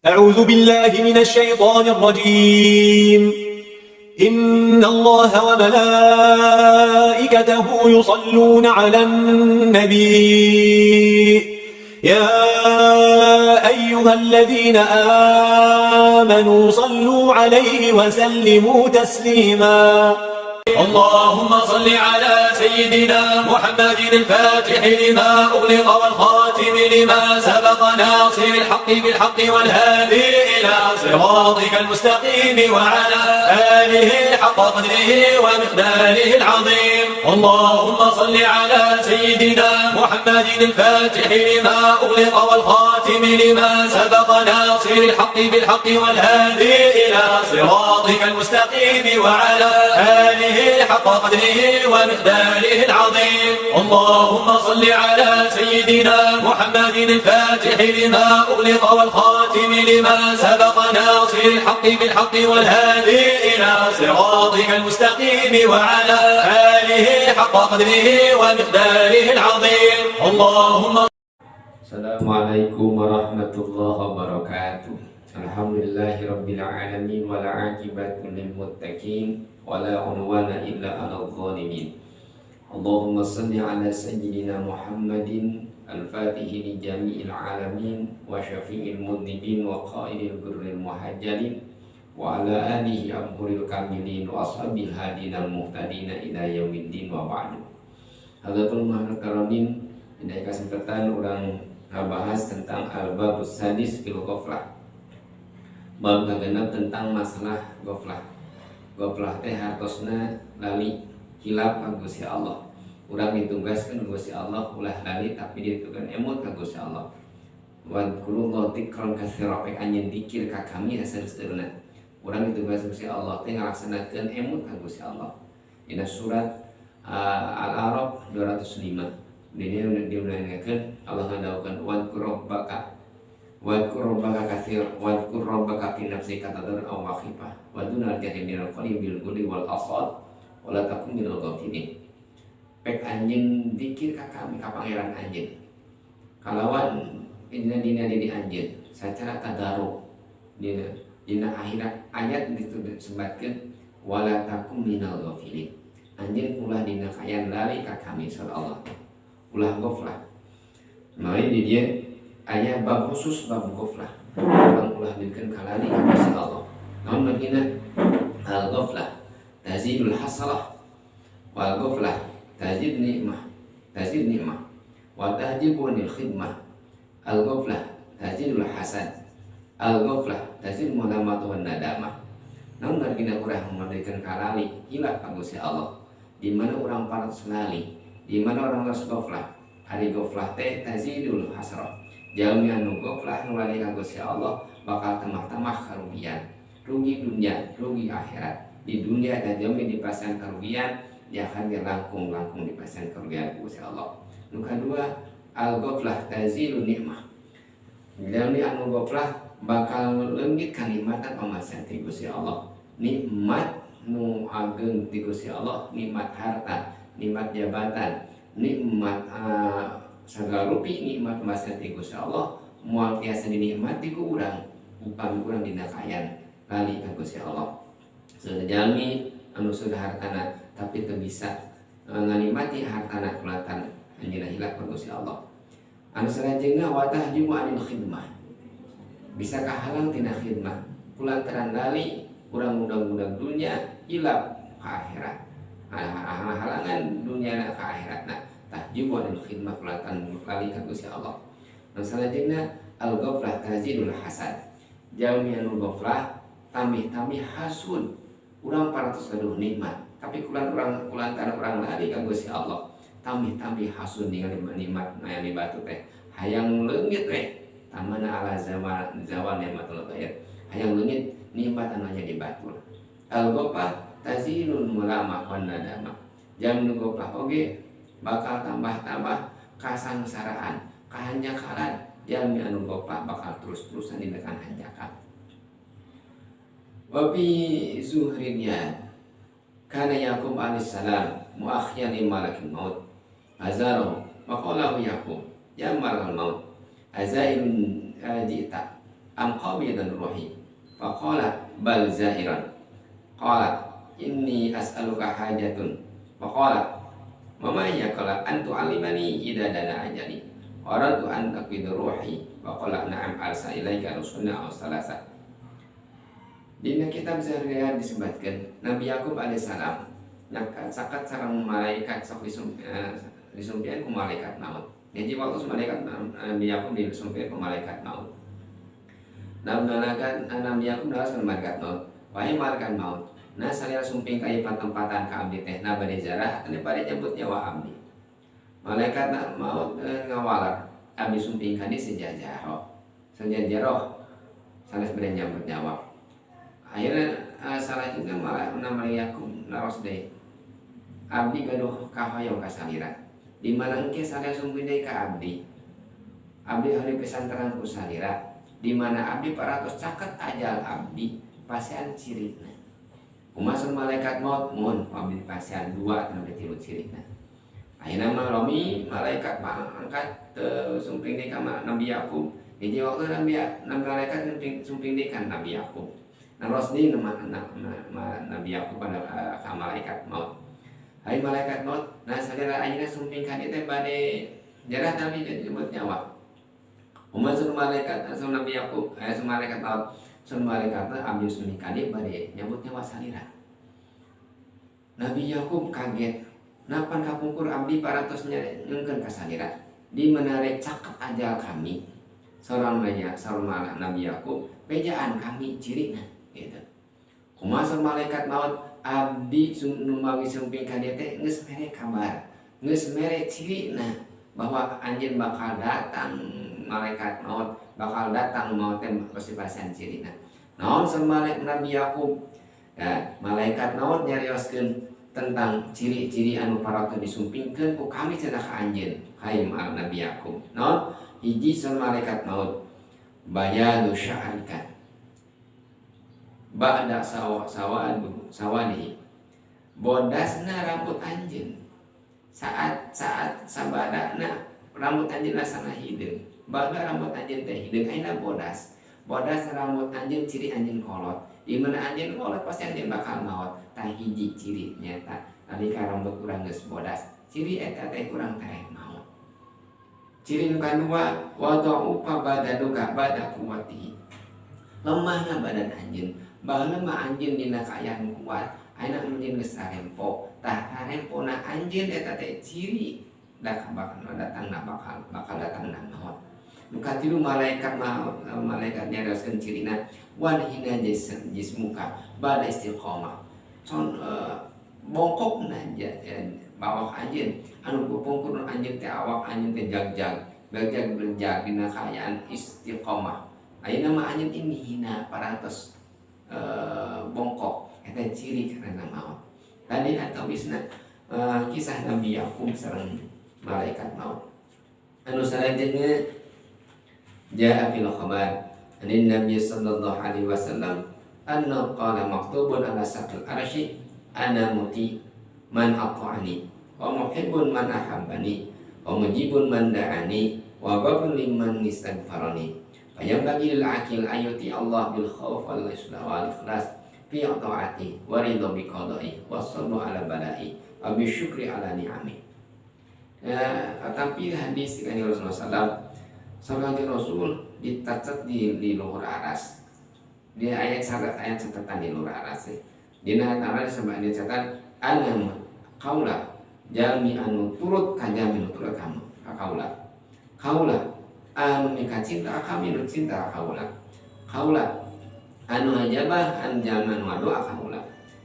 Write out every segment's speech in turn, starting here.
أعوذ بالله من الشيطان الرجيم. إن الله وملائكته يصلون على النبي يا أيها الذين آمنوا صلوا عليه وسلموا تسليما. اللهم صل على سيدنا محمد الفاتح لما أغلق والخاتم لما سبق ناصر الحق بالحق والهادي إلى صراطك المستقيم وعلى آله حق قدره ومقداره العظيم. اللهم صل على سيدنا محمد الفاتح لما أغلق والخاتم لما سبق ناصر الحق بالحق والهادي إلى صراطك المستقيم وعلى آله حق قدره ومقداره العظيم. اللهم صل على سيدنا محمد الفاتح لما أغلق والخاتم لما سبق ناصر الحق بالحق والهادي إلى صراطك المستقيم وعلى آله حق قدره ومقداره العظيم. اللهم Assalamualaikum warahmatullahi wabarakatuh. Alhamdulillahi rabbil alamin wal aqibatu lil muttaqin wala udwana illa 'alal zalimin. Allahumma salli ala sayyidina Muhammadin al-fatihi li jami'il alamin wa syafi'il mudhnibin wa qaidil gurril muhajjalin wa ala alihi abhuril kamilin wa ashabil hadinal muhtadina ila yaumiddin wa ba'du. Hadratul Muharramin, dina kesempatan urang ngabahas tentang al-babus sadis fil ghaflah. Bab kagenep tentang masalah ghaflah. Ghaflah teh hartosna lali, hilap ka Gusti Allah. Urang ditugaskeun Gusti Allah ulah lali, tapi ditugaskeun emut ka Gusti Allah. Wadkurullah dzikran katsira, pek anjeun dikir ka kami saeureuna. Urang ditugas Gusti Allah teh ngalaksanakeun emut ka Gusti Allah. Dina surat Al-A'raf 205 dini diundangkeun Allah ngadawakeun wadkur rabbaka wadkur rabbaka katsir wadkur rabbaka fi nafsika tadarruan wa khifah wa dunal jahri minal qawli bil ghudwi wal asal wala takun minal ghafilin. Pek anjeun dikir ka kami, ka pangeran anjeun, kalawan dina dina diri anjeun secara tadarru. Dina dina akhirat ayat disebutkeun wala takum minal ghafilin, anjeun ulah dina kaayaan lali ka kami. Allah ulah ghaflah. Makanya di dia aya bab khusus, bab ghaflah. Urang ulah dikeun kalali ka Gusti Allah. Naon margina? Al ghaflah tazidul hasrah wal ghaflah tazid nikmah, tazid nikmah wa tahjibu anil khidmah. Al ghaflah tazidul hasad, al ghaflah tazid mulamatu wan nadamah. Naon margina urang memberikan kalali, hilap ka Gusti Allah? Di mana urang paras lali, di mana urang geus ghaflah? Ari ghaflah teh tazidul hasrah. Jalmi anu ghaflah, nu lali ka Gusti Allah, bakal tambah-tambah karugian, rugi dunia, rugi akhirat. Di dunia dan jalmi dipasihan kerugian, di akhirat langkung-langkung dipasihan kerugian ku Gusti Allah. Nu kadua, al ghaflah tazilu nikmah. Jalmi anu ghaflah bakal leungit kanikmatan pamasihan ti Gusti Allah, nikmat nu ageng ti Gusti Allah, nikmat harta, nikmat jabatan, nikmat segala rupi nikmat pamasihan ti Gusti Allah moal tiasa dinikmati ku urang upami urang dina kaayaan lali ka Gusti Allah. Jalmi anu sudah hartana tapi teu bisa nganikmati hartana kulantaran anjeunna hilap ka Gusti Allah. Anu salajengna, wa tahjumu anil khidmah, bisa kahalang tina khidmah kulantaran lali. Urang mudah-mudah dunia, hilap ke akhirat, halangan dunia ke akhirat. Nah, tahjumu anil khidmah kulantaran lali ka Gusti Allah. Anu salajengna, al ghaflah tazidul hasad. Jalmi anu ghaflah tambih-tambih hasud. Urang paratos gaduh nikmat, tapi kulan urang kulantaran urang lali ka Gusti Allah, tambih-tambih hasud. Ningali nikmat aya di batur teh hayang leungit teh, tamanna ala zawal zawal nikmatul ghair, hayang leungit nikmat anu aya di batur. Al ghaflah tazilul mulamah wan nadama. Jalmi nu ghaflah oge bakal tambah-tambah kasangsaraan, kahanjakalan. Jalmi anu ghaflah bakal terus-terusan dina hanjakal. Wa fi zuhriyan kana Yaqub alaihissalam muakhiyan li malakil maut azarahu wa qala Yaqub ya malakal maut azairun ji'ta. am qabidan ruhi faqala bal zahiran qala inni as'aluka hajatun faqala wa ma hiya qala an tu'allimani idza dana ajali wa aradtu an taqbida ruhi faqala na'am arsa ilaika rusulna aw salasa. Dina kitab Zahriya disebutkan Nabi Yakub alaihissalam nyakat sareng malaikat sok disumpian ku malaikat maut. Jadi waktu malaikat Nabi Yakub disumpian ku malaikat maut. Nabi Yakub naros malaikat maut. Wahai malaikat maut, nah salira sumping ka ieu patempatan ka abdi teh na bade jarah anu bade nyebut nyawa abdi. Malaikat maut ngawalar abdi sumping ka di sejajaroh. Sejajaroh sanes bade nyebut nyawa. Akhirnya salah juga malah Nabi Yakub naros deui. Abdi gaduh kahoyong ka salira. Di mana engke salira sumping deui ka abdi. Abdi hoyong pisan terang ku salira. Di mana abdi paratos caket ajal abdi pasian cirina. Kumaha malaikat maut mun abdi pasian dua atau tilu cirina. Akhirna mah lomi malaikat mah angkat sumping deui ka Nabi Yakub. Jadi waktu Nabi malaikat sumping deui ka Nabi Yakub. Naros deui Nabi Yakub pada ka malaikat maut. Hai malaikat maut, nah salira ayeuna sumping ka dieu teh bade jarah Nabi nyebut nyawa. Kumaha sun malaikat sun Nabi Yakub, sun malaikat maut, sun malaikat teh abdi sumping ka dieu bade nyebut nyawa salira. Nabi Yakub kaget. Napan kapungkur abdi parantos nyungkeun ka salira. Di mana caket ajal kami. Saurang nanya, saurang Nabi Yakub, bejaan kami cirina gitu. Kumaha malaikat maut abdi numawi sumping ka dieu teh geus mere kabar, geus mere cirina bahwa anjeun bakal datang malaikat maut, bakal datang maut teh pasti pasian cirina. Naon samalek Nabi Yakub? Ya, malaikat maut nyarioskeun tentang ciri-ciri anu parantos disumpingkeun ku kami cenah ka anjeun, hai Nabi Yakub. Naon? Hiji saur malaikat maut bayadu sya'rika ba'da sawadihi bodasna rambut anjeun saat sabadana rambut anjeun lasana hideung baheula rambut anjeun teh hideung ayeuna bodas bodas rambut anjeun ciri anjeun kolot di mana anjeun kolot pasti anjeun bakal maot tah hiji ciri nyata nalika rambut urang geus bodas ciri eta teh urang tereh maot. Ciri nu kadua wada'u badanuka bada kuwatihi lemahna badan anjeun baheula mah anjeun dina kaayaan kuat ayeuna anjeun geus arempo tah arempona anjeun eta teh ciri bakal datangna bakal datangna maot. Nu katilu malaikat maot malaikat nyarioskeun cirina wan hina jismuka bada istiqomah con bongkokna bawak anjeun anu kupungkur anjeun teh awak anjeun teh jagjag jagjag berjag dina kaayaan istiqomah ayeuna mah anjeun ini hina parantos bongkok eta ciri karena maut. Tadi atau bisna kisah Nabi Yakub sareng malaikat maut. Anu salajengna jaa fil khabar anin Nabi sallallahu alaihi wasallam anna qala maktubun ala saqil arsy ana muti man ata'ani wa muhibbun man ahabbani wa mujibun man da'ani wa babun liman istaghfarani. Fayambaghi lil aqil ayuti Allah bil khauf wal ikhlas fi ta'ati wa ridha bi qada'i wa sabr ala bala'i wa bi syukri ala ni'ami. Tapi hadis kanjeng Rasulullah sallallahu alaihi wasallam Rasul dicatat di luhur aras. Di ayat catatan di luhur aras. Dina aras sebab dicatat ana kaula jalmi anu turut ka jalmi nu turut kamu ka kaula. Kaula anu mika cinta kami nu cinta kaula. Kaula anu hajabah an jalma nu doa kaula.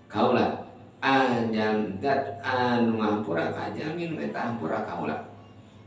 Kaula anjam dat anu ngahampura ka jalmi nu eta hampura kaula.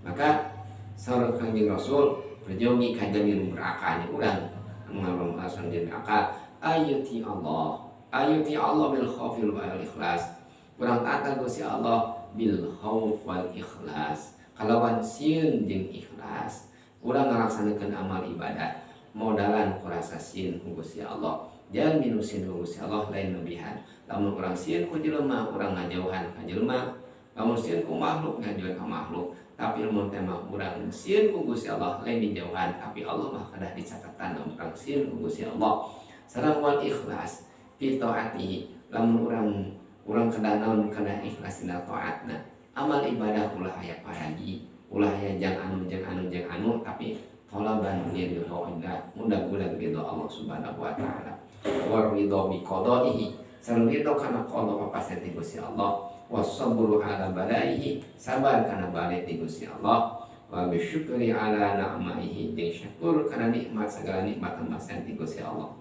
Maka saur Kanjeng Rasul perjogi ka jalmi nu berakal urang anu ngalumpaskeun dina akal ayuti Allah bil khaufil wal ikhlas. Urang taat Gusti Allah bil khauf wal ikhlas. Kalawan sieun jeung ikhlas. Urang ngalaksanakeun amal ibadah modalan ku rasa sieun ku Gusti Allah. Jalmi nu sieun ku Gusti Allah lain lebihan. Lamun urang sieun ku jelema urang ngajauhan ka jelema, lamun sieun ku makhluk ngajauhan ka makhluk. Tapi lamun teh mah urang sieun ku Gusti Allah lain dijauhan, tapi Allah mah kedah dicatetan urang sieun ku Gusti Allah. Sareng wal ikhlas fi taatihi, lamun urang kedah naon kedah ikhlas dina taatna. Amal ibadah ulah aya paragi, ulah aya jang anu jang anu jang anu, tapi thalaban liridho Allah, mudah-mudahan ridho Allah Subhanahu wa taala. Wa ridho bi qada'ihi, sareng ridho kana qada papasen ti Gusti Allah. Wasabru ala balaihi, sabar kana balik ti Gusti Allah. Wa bisyukri ala na'maihi, jeung syukur kana nikmat segala nikmat pamasen ti Gusti Allah.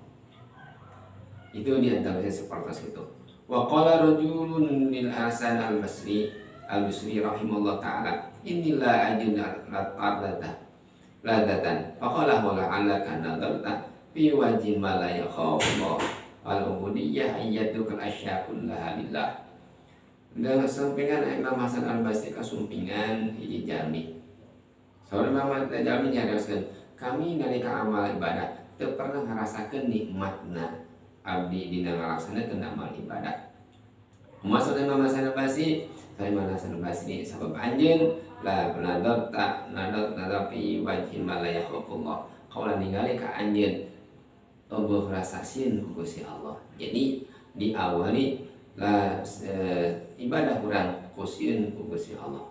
Itu di antaranya seperti itu. Wa qala rajulun lil Hasan Al-Basri rahimahullah taala, inni la ajidu ladatan. Faqala wa la'allaka nadarta fi wajhi ma la yakhafu wal ubudiyyah ayyatukal asya kullaha lillah. Dan sumpingan Imam Hasan Al-Basri kasumpingan hiji jalmi. Saur Imam Jalmi nyarioskeun, kami nalika amal ibadah teu pernah ngarasakeun nikmatna abdi dina ngalaksanakeun amal ibadah. Maksud Imam Hasan Al-Basri, saur Imam Hasan Al-Basri sabab anjeun la nadarta nadar fi wajhi ma la yakhafullah. Kaula ningali ka anjeun eueuh rasa sieun ku Gusti Allah. Jadi diawali la ibadah urang ku sieun ku Gusti Allah.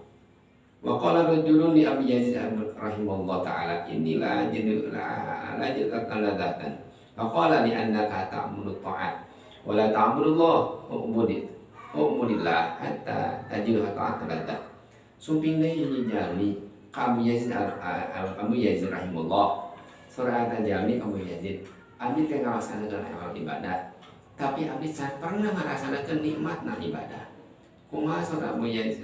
Wa qala rajulun li Abi Yazid rahimahullah taala, inni la ajidu la ajidu ladatan. Fa qala li annaka ta'budu ta'at wa la ta'budullah ubudillah hatta tajidu ta'at ladat. Sumping deui hiji jalmi ka Abu Yazid Abu Yazid rahimahullah. Surah jalmi ka Abu Yazid, abdi teh ngalaksanakeun amal ibadah, tapi abdi can pernah ngarasakeun nikmatna ibadah. Kumaha saur Abu Yazid,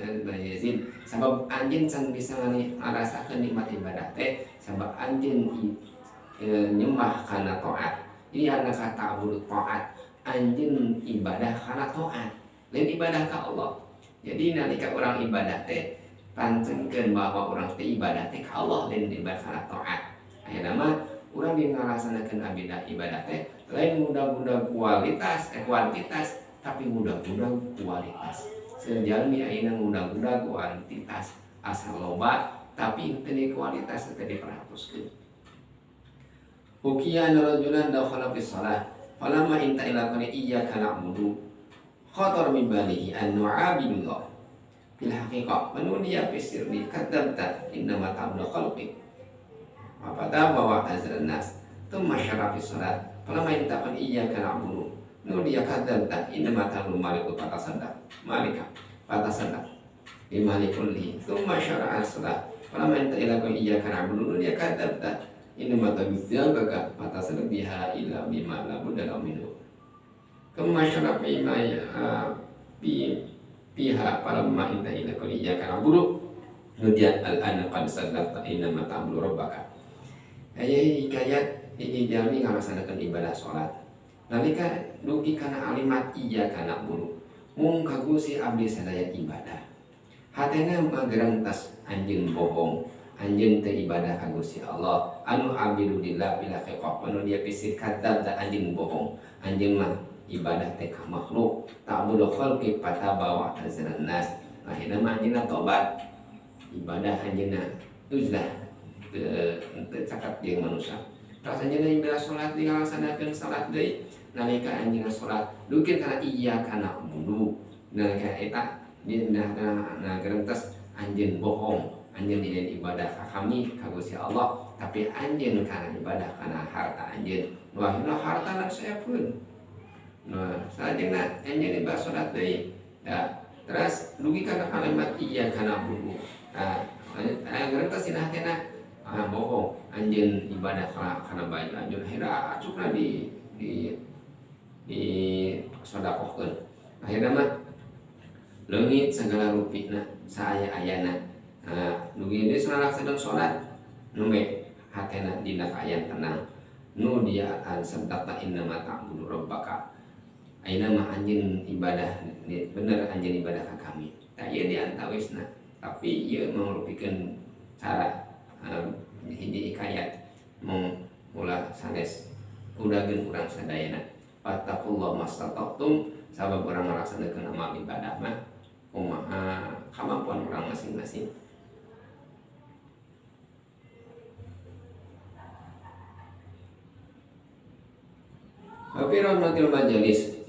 sabab anjeun can bisa ngarasakeun nikmat ibadah teh sabab anjeun nyembah kana taat. Ini annaka ta'budu ta'at, anjeun ibadah kana taat, lain ibadah ka Allah. Jadi nalika urang ibadah teh pancengkeun bahwa urang teh ibadah teh ka Allah, lain ibadah kana taat. Ayeuna mah urang di ngalaksanakeun ibadah teh lain mudah-mudah kualitas, kuantitas, tapi mudah-mudah kualitas. Sejalmi ayeuna mudah-mudah kuantitas asal loba tapi teu kualitas teu diperhatoskeun. Hukiya rajulan dakhala fi shalah falamma inta ila qali iyyaka na'budu khatar min balihi an nu'abidullah fil haqiqah manudiya fi sirri kadzabta innama ta'budu khalqi wa fataba wa azran nas thumma syara fi shalah falamma inta qali iyyaka na'budu nudiya kadzabta innama ta'budu malikul fatasaddaq malika fatasaddaq limalikul thumma syara'a shalah falamma inta ila qali iyyaka na'budu nudiya kadzabta innama ta'budu thiyabaka fatasaddaq biha illa bima la budda minhu. Thumma syara'a bima biha falamma inta ila qali iyyaka na'budu nudiya al-ana qad saddaqta innama ta'budu rabbaka. Aya hikayat hiji jalmi ngalaksanakeun ibadah salat. Nalika dugi kana alimat iyyaka na'budu, mung ka Gusti abdi sadaya ibadah. Hatena magerentas anjeun bohong, anjeun teh ibadah ka Gusti Allah. Anu abidu lillah bila haqiqah, anu dia pisir kadzab da anjeun bohong. Anjeun mah ibadah teh ka makhluk, ta'budu khalqi fataba wa ta'ziran nas. Akhirna mah anjeunna tobat. Ibadah anjeunna uzlah teu caket jeung manusia. Terus anjeunna ibadah salat dilaksanakeun salat deui, nalika anjeunna salat dugi kana iyyaka na'budu. Nalika eta dina gerentes anjeun bohong, anjeun dina ibadah ka kami ka Gusti Allah, tapi anjeun kana ibadah kana harta anjeun. Nu akhirna hartana saeupkeun. Nah, salajengna anjeun ibadah salat deui. Da, terus dugi kana kalimat iyyaka na'budu. Nah, gerentes dina hatena bohong, anjeun ibadah kana baju anjeun akhirna acukna di sodakohkeun. Akhirna mah leungit segala rupina saaya-ayana. Dugi deui ngalaksanakeun salat nembe hatena dina kaayaan tenang. Nu dia an saddaqta innama ta'budu rabbaka. Ayeuna mah anjeun ibadah bener anjeun ibadah ka kami. Tah ieu di antawisna, tapi ieu mangrupikeun cara hiji hikayat mung ulah sanes udageun urang sadayana. Fattaqullah mastata'tum, sabab urang ngalaksanakeun amal ibadah mah kumaha kamampuan urang masing-masing. Wa fi ramlatil majalis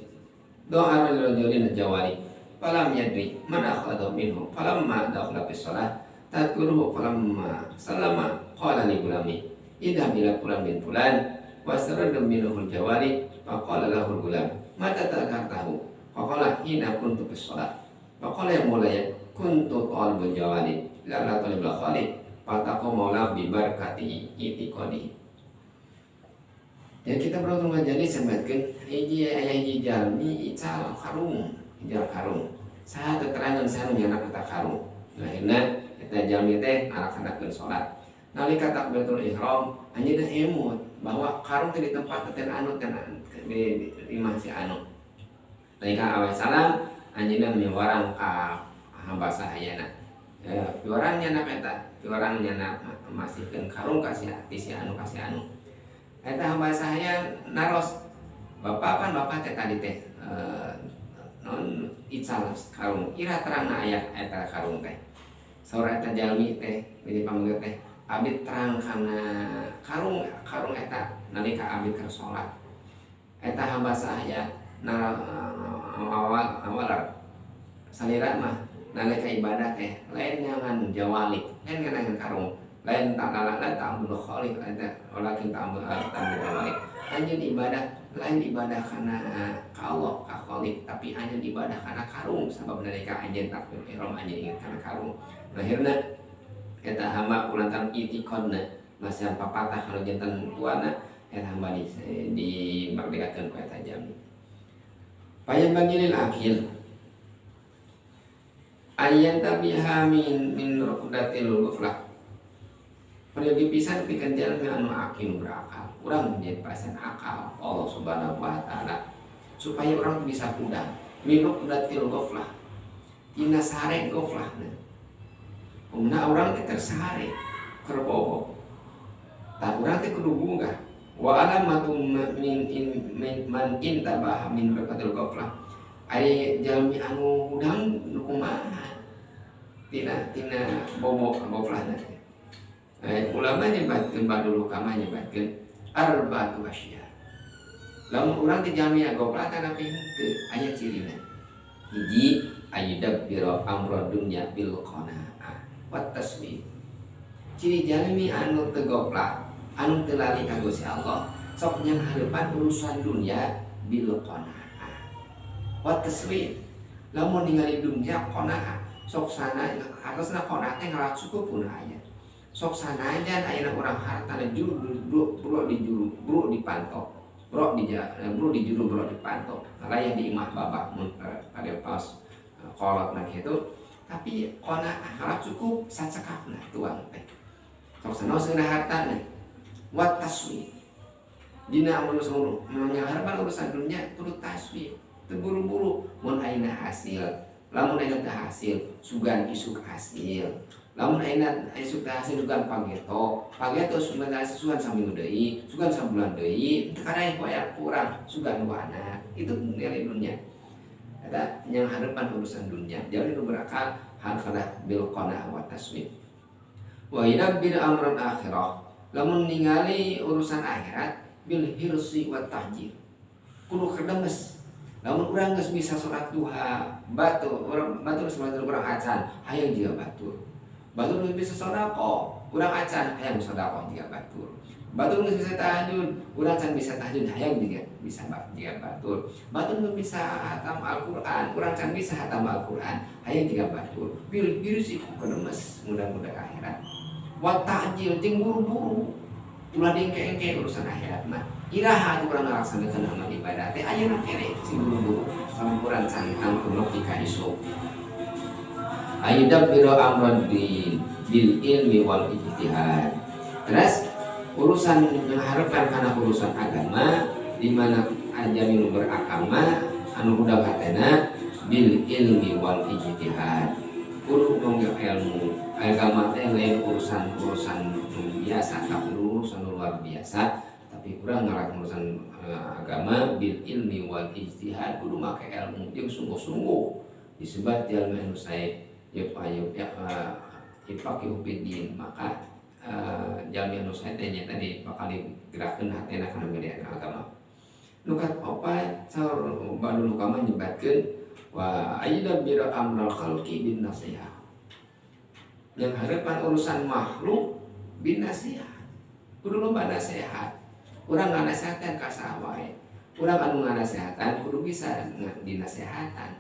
doa rajulin jawari falam yadri man akhadha minhu falamma dakhala fi shalah tadkuruhu falamma sallama qala li gulami idhab ila fulan bin fulan wasarad minhu jawari faqala lahu gulam mata takartahu faqala hina kuntu fi shalah faqala ya mulaya kuntu talibul jawari la la talibul khali fataqu maula bi barakati itiqadi. Ya kita beruntung jadi sebatkeun hiji aya hiji jalmi ical karung, ical karung. Saha teterangan saha nu nyanak eta karung. Akhirna eta jalmi teh ngalaksanakeun salat. Nalika takbiratul ihram anjeunna emut bahwa karung teh di tempat teh anu teh di imah si anu. Nalika aweh salam anjeunna miwarang ka hamba sahayana. Ya, piwarang nyanak eta, piwarang nyanak masihkeun karung ka si anu ka si anu. Eta hamba sahaya naros bapak kan bapak teh tadi teh non ical karung ira terangna aya eta karung teh saur eta jalmi teh bini pameget teh abdi terang kana karung karung eta nalika abdi keur salat eta hamba sahaya awal awalar salira mah nalika ibadah teh lain nyangan jawalik lain nyangan karung lain tak lain ta'amul khaliq lain walakin ta'amul khaliq anjeun ibadah lain ibadah kana ka Allah ka khaliq tapi anjeun ibadah kana karung sabab nalika anjeun takbir ihram anjeun inget kana karung akhirna eta hamba ulantan itiqadna masih papatah kana janten tuana eta hamba di merdekakeun ku eta jalmi payan bagi lil akil ayyan tabiha min ruqdatil ghaflah. Pergi pisan pikeun jalmi anu akil berakal. Urang menjadi pasien akal Allah Subhanahu wa taala supaya urang bisa hudang min ruqdatil ghaflah. Tina sare ghaflahna. Umna urang teh keur sare, keur bobo. Tah urang teh kudu bunga. Wa alamatu min man intabaha min ruqdatil ghaflah. Ari jalmi anu hudang nu kumaha? Tina tina bobo ghaflahna. Ulama nyebatkeun badul hukama nyebatkeun arba'atu asya. Lamun urang teh jalmi goflah tanapi henteu aya cirina. Hiji ayudabbira amra dunya bil qanaah wat tasbih. Ciri jalmi anu teu goflah, anu teu lali ka Gusti Allah, sok nyanghareupan urusan dunya bil qanaah wat tasbih. Lamun ningali dunya qanaah, sok sana hartosna qanaah teh ngalah cukup pun aya. Sok sanajan ayeuna urang hartana juru bro di juru bro di panto bro di bro di juru bro di panto aya di imah babak mun pada pas kolot na kitu tapi qanaah harap cukup sacekapna tuang teh sok sanaos hartana wat taswi dina urusan nyanghareupan urusan dunia turut taswi teu buru-buru mun ayeuna hasil lamun ayeuna teu hasil sugan isuk hasil lamun ayeuna isuk teh hasil sugan pageto pageto sugan hasil sugan saminggu deui sugan sabulan deui teu karaeh aya kurang sugan wana itu nilai dunia eta nyanghareupan urusan dunia jadi nu berakal hal kana bil qanaah wa taswib wa yadabbir amran akhirah lamun ningali urusan akhirat bil hirsi wa tahjir kudu kedemes lamun urang geus bisa salat duha batur urang batur salat urang acan hayang jiga batur batur geus bisa sedekah urang acan hayang sedekah jiga batur batur geus bisa tahajud urang can bisa tahajud hayang jiga bisa jiga batur batur geus bisa hatam Al-Qur'an urang can bisa hatam Al-Qur'an hayang jiga batur bil hirsi ku kedemes mudah-mudahan akhirat wa ta'jil jeung buru-buru ulah dengke-engke urusan akhirat mah iraha urang ngalaksanakeun amal ibadah teh ayeuna kene sing buru-buru sampuran can tangtu nepi ka isuk ayudabbiru amran din bil ilmi wal ijtihad. Terus urusan mengharapkan karena urusan agama di mana ajami nu beragama anu hudang hatena bil ilmi wal ijtihad. Kudu nonggel ilmu agama teh lain urusan-urusan biasa tapi urusan luar biasa tapi kurang ngalakukan urusan agama bil ilmi wal ijtihad kudu make ilmu jeung sungguh-sungguh disebut jalma anu sae ya ifaqihu fiddin maka jalmi anu sae teh nya tadi bakal digerakkeun hatena kana milih agama. Nu kaopat saur Ba'dul Hukama nyebatkeun wa ayyudabbira amral khalqi bin nasihah. Yang harapan urusan makhluk bin nasihat. Kudu loba nasihat. Urang nganasehatan ka saha wae. Urang anu nganasehatan kudu bisa dinasehatan.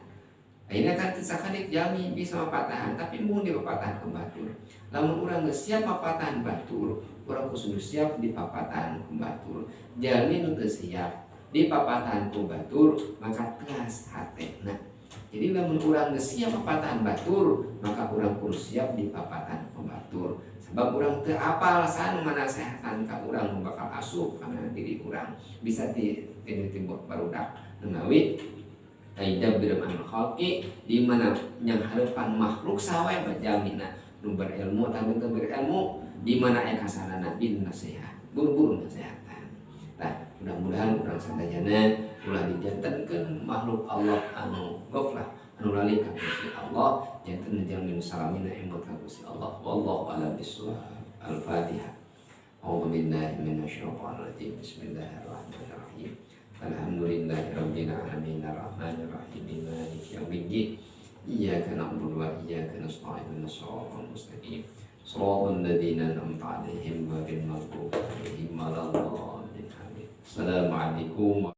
Ayeuna kan teu sakedik jalmi bisa mapatahan, tapi mun dipapatahan ku batur. Lamun urang geus siap mapatahan batur, urang kudu siap dipapatahan ku batur. Jalmi nu teu siap dipapatahan ku batur, maka tegas hatena. Jadi lamun urang geus siap mapatahan batur, maka urang kudu siap dipapatahan ku batur. Sebab urang teu apal saha nu manasehatan ka urang nu bakal asup kana diri urang. Bisa ti timbul barudak. Menawi aidabbir amral khalqi di mana yang harapan makhluk saha wae bajamina nu berilmu atawa teu berilmu di mana aya kasalahna bin nasihat, buru-buru nasehatan. Nah, mudah-mudahan urang sadayana ulah dijantenkeun makhluk Allah anu ghaflah, anu lali ka Gusti Allah, janten jalmi nu salamina emot ka Gusti Allah. Wallahu a'lam bishawab. Al-Fatihah. A'udzu billahi minasyaitonir rajim. Bismillahirrahmanirrahim. Alhamdulillahi rabbil alamin arrahmanir rahim maliki yaumiddin. Iyyaka na'budu wa iyyaka nasta'in ihdinas siratal mustaqim. Siratal ladzina an'amta 'alaihim ghairil maghdubi 'alaihim waladdallin. Amin. Assalamualaikum.